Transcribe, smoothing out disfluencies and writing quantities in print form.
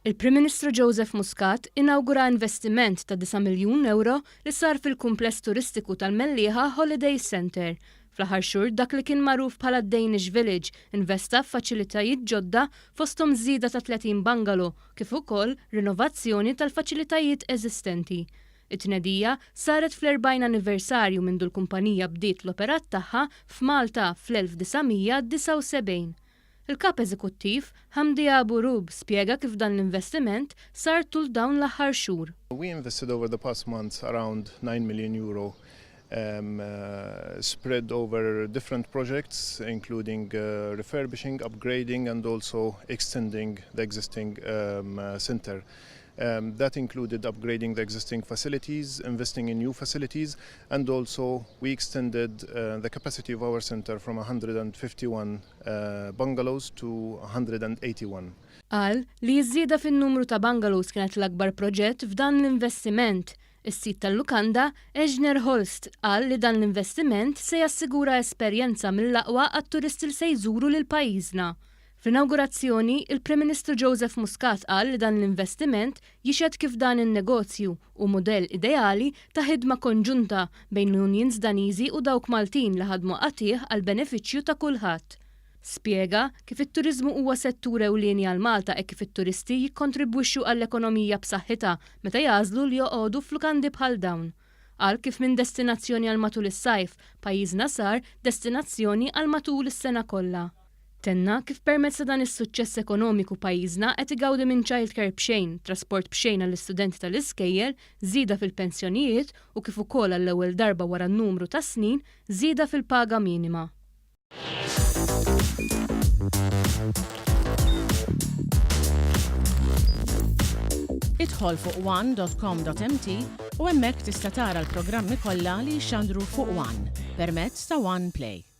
Il-Prim Ministru Joseph Muscat inawgura investiment ta' disa' miljun ewro li sar fil-kumpless turistiku tal-Mellieħa Holiday Centre. Fl-aħħar xhur dak li kien magħruf bħala d-Danish Village investa f'faċilitajiet ġodda fosthom żieda ta' 30 bungalow kif ukoll rinovazzjoni tal-faċilitajiet eżistenti. It-tnedija saret fl-40 anniversarju mindu l-kumpanija bdiet l-operat tagħha f'Malta fl-1979. Il-Kap Eżekuttiv, Hamdi Abu Rub spjega kif dan l-investiment sar tul dawn l-aħħar xhur. We invested over the past months around €9 million spread over different projects including refurbishing, upgrading and also extending the existing centre. That included upgrading the existing facilities, investing in new facilities and also we extended the capacity of our centre from 151 bungalows to 181. Qal li ż-żieda fin-numru ta' bungalows kienet l-akbar proġett f'dan l-investiment. Is-sid tal-lukanda, Ejner Holst, qal li dan l-investiment se jassigura esperjenza mill-aqwa għat-turisti li se jżuru lil pajjiżna. Fl-inawgurazzjoni, il-Prim Ministru Joseph Muscat qal li dan l-investiment jixhed kif dan in-negozju hu mudell ideali ta' ħidma konġunta bejn l-unions Daniżi u dawk Maltin li ħadmu qatigħ għall-benefiċċju ta' kulħadd. Spjega kif it-turiżmu huwa settur ewlieni għal Malta hekk kif it-turisti jikkontribwixxu għall-ekonomija b'saħħitha meta jagħżlu li joqogħdu f'lukandi bħal dawn. Qal kif minn destinazzjoni għal matul is-sajf, pajjiżna sar destinazzjoni għal matul is-sena kollha. Tenna kif permezz ta' dan is-suċċess ekonomiku pajjiżna qed igawdi minn childcare b'xejn, trasport b'xejn għall-istudenti tal-iskejjel, żieda fil-pensjonijiet u kif ukoll għall-ewwel darba wara numru ta' snin, żieda fil-paga minima. Idħol fuq one.com.mt u hemmhekk tista' tara l-programmi kollha li jixxandru fuq One permezz ta' One Play.